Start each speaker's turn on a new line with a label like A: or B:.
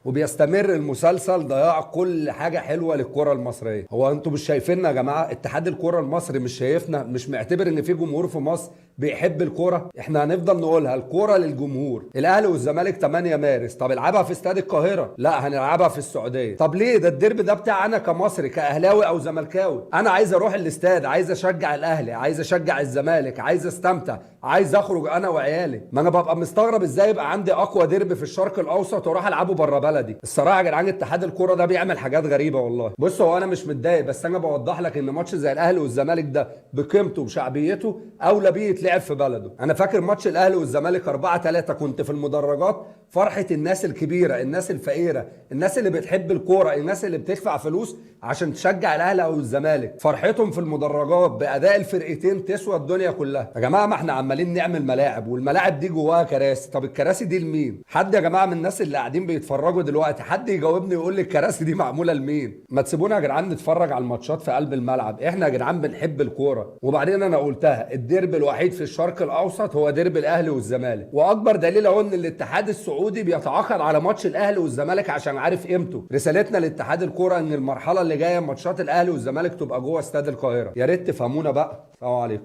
A: وبيستمر المسلسل ضياع كل حاجة حلوة للكرة المصريه. هو انتوا مش شايفيننا يا جماعه؟ اتحاد الكره المصري مش شايفنا؟ مش معتبر ان في جمهور في مصر بيحب الكوره؟ احنا هنفضل نقولها، الكورة للجمهور. الاهلي والزمالك 8 مارس، طب العبها في استاد القاهره، لا هنلعبها في السعوديه. طب ليه؟ ده الديربي ده بتاع انا كمصري، كاهلاوي او زملكاوي، انا عايز اروح الاستاد، عايز اشجع الاهلي، عايز اشجع الزمالك، عايز استمتع، عايز اخرج انا وعيالي. ما انا ببقى مستغرب ازاي يبقى عندي اقوى ديربي في الشرق الاوسط واروح العبه بره بلدي. الصراحة يا جدعان اتحاد الكورة ده بيعمل حاجات غريبة والله. بص، هو انا مش متضايق، بس انا بوضح لك ان ماتش زي الاهلي والزمالك ده بقيمته وشعبيته اولى بيه يتلعب في بلده. انا فاكر ماتش الاهلي والزمالك 4-3، كنت في المدرجات، فرحه الناس الكبيره، الناس الفقيره، الناس اللي بتحب الكوره، الناس اللي بتدفع فلوس عشان تشجع الاهلي او الزمالك، فرحتهم في المدرجات باداء الفرقتين تسوى الدنيا كلها. يا جماعة ما احنا عمالين نعمل ملاعب، والملاعب دي جواها كراسي، طب الكراسي دي لمين؟ حد يا جماعة من الناس اللي قاعدين بيتفرجوا دلوقتي حد يجاوبني يقول لي الكراسي دي معمولة لمين؟ ما تسيبونا يا جدعان نتفرج على الماتشات في قلب الملعب، احنا يا جدعان بنحب الكوره. وبعدين انا قلتها، الديربي الوحيد في الشرق الاوسط هو ديربي الاهلي والزمالك، واكبر دليل اهو ان الاتحاد السعودي بيتعاقد على ماتش الاهلي والزمالك عشان عارف قيمته. رسالتنا لاتحاد الكورة ان المرحلة اللي جاية ماتشات الاهلي والزمالك تبقى جوه استاد القاهره، يا ريت تفهمونا بقى. السلام عليكم.